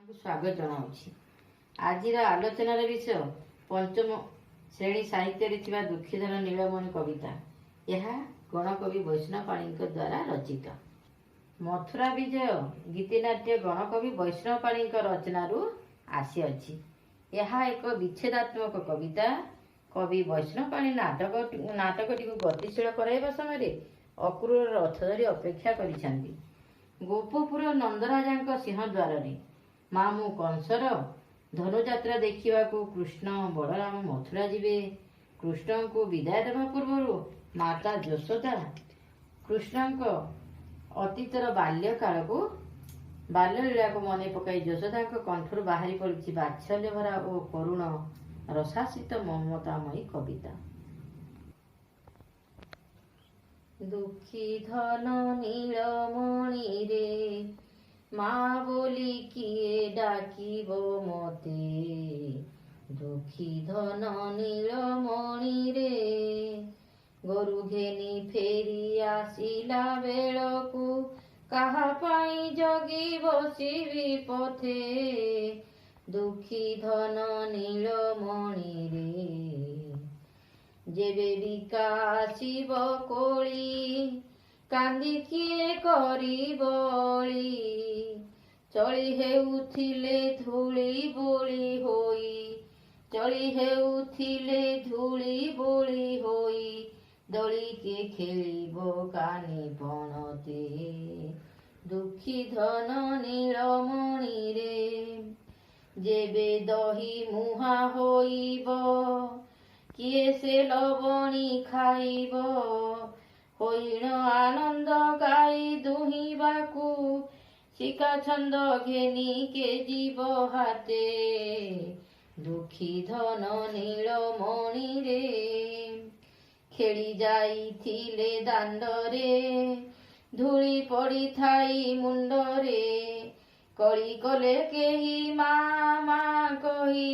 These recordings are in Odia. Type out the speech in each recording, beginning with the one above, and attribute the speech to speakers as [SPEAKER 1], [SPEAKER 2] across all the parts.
[SPEAKER 1] ସ୍ୱାଗତ ଜଣାଉଛି। ଆଜିର ଆଲୋଚନାର ବିଷୟ ପଞ୍ଚମ ଶ୍ରେଣୀ ସାହିତ୍ୟରେ ଥିବା ଦୁଃଖୀଧନ ନୀଳମଣି କବିତା। ଏହା ଗଣକବି ବୈଷ୍ଣବ ପାଣିଙ୍କ ଦ୍ୱାରା ରଚିତ। ମଥୁରା ବିଜୟ ଗୀତିନାଟ୍ୟ ଗଣକବି ବୈଷ୍ଣବ ପାଣିଙ୍କ ରଚନାରୁ ଆସିଅଛି। ଏହା ଏକ ବିଚ୍ଛେଦାତ୍ମକ କବିତା। କବି ବୈଷ୍ଣବ ପାଣି ନାଟକଟିକୁ ଗତିଶୀଳ କରାଇବା ସମୟରେ ଅକ୍ରୂର ରଥ ଧରି ଅପେକ୍ଷା କରିଛନ୍ତି ଗୋପପୁର ନନ୍ଦରାଜାଙ୍କ ସିଂହଦ୍ୱାରରେ। ମାମୁଁ କଂସର ଧନୁଯାତ୍ରା ଦେଖିବାକୁ କୃଷ୍ଣ ବଳରାମ ମଥୁରା ଯିବେ। କୃଷ୍ଣଙ୍କୁ ବିଦାୟ ଦେବା ପୂର୍ବରୁ ମାତା ଯଶୋଦା କୃଷ୍ଣଙ୍କ ଅତୀତର ବାଲ୍ୟଲୀଳାକୁ ମନେ ପକାଇ ଯଶୋଦାଙ୍କ କଣ୍ଠରୁ ବାହାରି ପଡ଼ିଛି ବାତ୍ସଲ୍ୟଭରା ଓ କରୁଣ ରସାଶ୍ରିତ ମମତାମୟୀ କବିତା। ଦୁଃଖୀ ଧନ ନୀଳମଣିରେ, ମା ବୋଲି କିଏ ଡାକିବ ମତେ? ଦୁଃଖୀ ଧନ ନୀଳମଣିରେ, ଗୋରୁ ଘେନି ଫେରି ଆସିଲା ବେଳକୁ କାହା ପାଇଁ ଜଗି ବସିବି ପଥେ? ଦୁଃଖୀ ଧନ ନୀଳମଣିରେ, ଯେବେ ବିକାଶିବ କୋଳି, କାନ୍ଦି କିଏ କରିବ ଅଳି? ଚଳି ହେଉଥିଲେ ଧୂଳି ବୋଳି ହୋଇ, ଚଳି ହେଉଥିଲେ ଧୂଳି ବୋଳି ହୋଇ, ଦୋଳି କିଏ ଖେଳିବ କାନି ପଣତେ? ଦୁଃଖୀ ଧନ ନୀଳମଣିରେ, ଯେବେ ଦହି ମୁହାଁ ହୋଇବ, କିଏ ସେ ଲବଣୀ ଖାଇବ? ହୋଇଣ ଆନନ୍ଦ ଗାଈ ଦୁହିଁବାକୁ, ଶିକା ଛନ୍ଦ ଘେନି କେ ଯିବ ହାତେ? ଦୁଃଖୀ ଧନ ନୀଳମଣିରେ, ଖେଳି ଯାଇଥିଲେ ଦାଣ୍ଡରେ, ଧୂଳି ପଡ଼ିଥାଇ ମୁଣ୍ଡରେ, କଳି କଲେ କେହି ମା ମା କହି,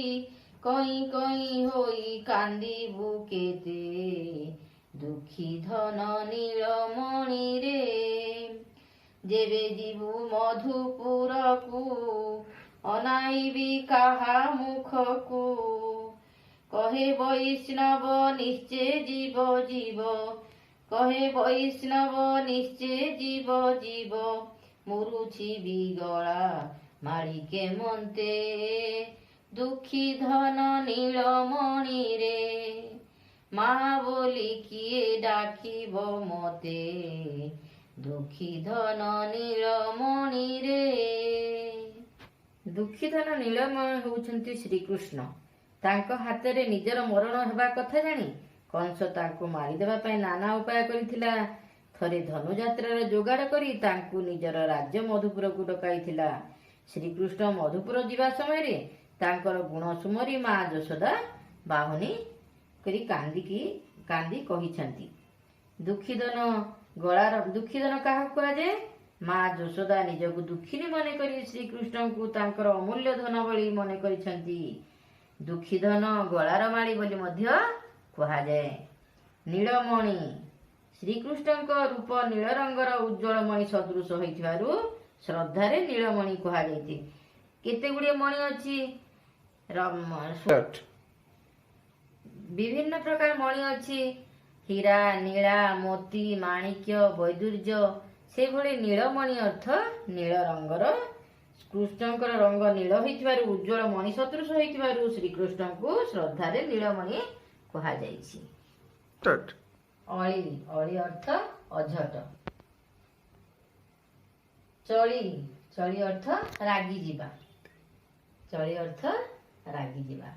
[SPEAKER 1] କଇଁ କଇଁ ହୋଇ କାନ୍ଦିବୁ କେତେ? ଦୁଃଖୀ ଧନ ନୀଳମଣିରେ, ଯେବେ ଯିବୁ ମଧୁପୁରକୁ, ଅନାଇବି କାହା ମୁଖକୁ? କହେ ବୈଷ୍ଣବ ନିଶ୍ଚେ ଯିବ ଯିବ, କହେ ବୈଷ୍ଣବ ନିଶ୍ଚେ ଯିବ ଯିବ, ମୁରୁଛି ବିଗଳା ମାଳିକେ ମନ୍ତେ। ଦୁଃଖୀ ଧନ ନୀଳମଣିରେ, ମା ବୋଲି କିଏ ଡାକିବ ମତେ? ଦୁଃଖୀ ଧନ ନୀଳମଣିରେ। ଦୁଃଖୀଧନ ନୀଳମଣି ହେଉଛନ୍ତି ଶ୍ରୀକୃଷ୍ଣ। ତାଙ୍କ ହାତରେ ନିଜର ମରଣ ହେବା କଥା ଜାଣି କଂସ ତାଙ୍କୁ ମାରିଦେବା ପାଇଁ ନାନା ଉପାୟ କରିଥିଲା। ଥରେ ଧନୁଯାତ୍ରାର ଯୋଗାଡ଼ କରି ତାଙ୍କୁ ନିଜର ରାଜ୍ୟ ମଧୁପୁରକୁ ଡକାଇଥିଲା। ଶ୍ରୀକୃଷ୍ଣ ମଧୁପୁର ଯିବା ସମୟରେ ତାଙ୍କର ଗୁଣ ସୁମରି ମା ଯଶୋଦା ବାହୁନି କରି କାନ୍ଦି କହିଛନ୍ତି, ଦୁଃଖୀଧନ ଗଳାର। ଦୁଃଖୀଧନ କାହାକୁ କୁହାଯାଏ? ମା ଯଶୋଦା ନିଜକୁ ଦୁଃଖିନୀ ମନେ କରି ଶ୍ରୀକୃଷ୍ଣଙ୍କୁ ତାଙ୍କର ଅମୂଲ୍ୟ ଧନ ଭଳି ମନେ କରିଛନ୍ତି। ଦୁଃଖୀଧନ ଗଳାର ମାଳି ବୋଲି ମଧ୍ୟ କୁହାଯାଏ। ନୀଳମଣି, ଶ୍ରୀକୃଷ୍ଣଙ୍କ ରୂପ ନୀଳ ରଙ୍ଗର ଉଜ୍ଜ୍ୱଳ ମଣି ସଦୃଶ ହୋଇଥିବାରୁ ଶ୍ରଦ୍ଧାରେ ନୀଳମଣି କୁହାଯାଇଛି। କେତେ ଗୁଡ଼ିଏ ମଣି ଅଛି।
[SPEAKER 2] Start.
[SPEAKER 1] ବିଭିନ୍ନ ପ୍ରକାର ମଣି ଅଛି, ହୀରା, ନୀଳା, ମୋତି, ମାଣିକ୍ୟ, ବୈଦୁର୍ଯ୍ୟ। ସେଭଳି ନୀଳମଣି ଅର୍ଥ ନୀଳ ରଙ୍ଗର। କୃଷ୍ଣଙ୍କର ରଙ୍ଗ ନୀଳ ହୋଇଥିବାରୁ, ଉଜ୍ଜ୍ୱଳ ମଣି ସଦୃଶ ହୋଇଥିବାରୁ ଶ୍ରୀକୃଷ୍ଣଙ୍କୁ ଶ୍ରଦ୍ଧାରେ ନୀଳମଣି କୁହାଯାଇଛି।
[SPEAKER 2] Start.
[SPEAKER 1] ଅଳି, ଅଳି ଅର୍ଥ ଅଝଟ। ଚଳି, ଚଳି ଅର୍ଥ ରାଗିଯିବା। ଚଳି ଅର୍ଥ ରାଗିଯିବା।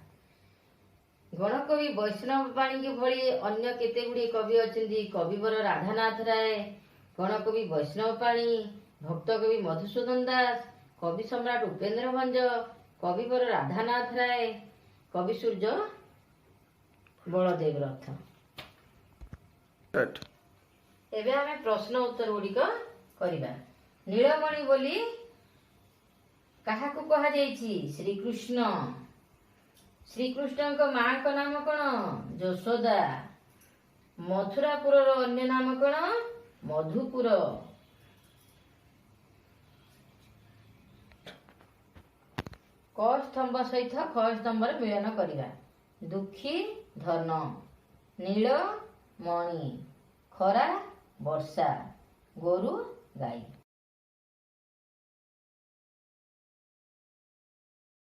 [SPEAKER 1] ଗଣକବି ବୈଷ୍ଣବ ପାଣିଙ୍କ ଭଳି ଅନ୍ୟ କେତେ ଗୁଡ଼ିଏ କବି ଅଛନ୍ତି। କବିବର ରାଧାନାଥ ରାୟ, ଗଣକବି ବୈଷ୍ଣବ ପାଣି, ଭକ୍ତକବି ମଧୁସୂଦନ ଦାସ, କବି ସମ୍ରାଟ ଉପେନ୍ଦ୍ର ଭଞ୍ଜ, କବିବର ରାଧାନାଥ ରାୟ, କବି ସୂର୍ଯ୍ୟ ବଳଦେବ ରଥ।
[SPEAKER 2] Start.
[SPEAKER 1] ଏବେ ଆମେ ପ୍ରଶ୍ନ ଉତ୍ତର ଗୁଡ଼ିକ କରିବା। ନୀଳମଣି ବୋଲି କାହାକୁ କୁହାଯାଇଛି? ଶ୍ରୀକୃଷ୍ଣ। ଶ୍ରୀକୃଷ୍ଣଙ୍କ ମାଙ୍କ ନାମ କଣ? ଯଶୋଦା। ମଥୁରାପୁରର ଅନ୍ୟ ନାମ କଣ? ମଧୁପୁର। କ ସ୍ତମ୍ଭ ସହିତ ଖ ସ୍ତମ୍ଭର ମିଳନ କରିବା। ଦୁଃଖୀ ଧନ, ନୀଳ ମଣି, ଖରା ବର୍ଷା, ଗୋରୁ ଗାଈ।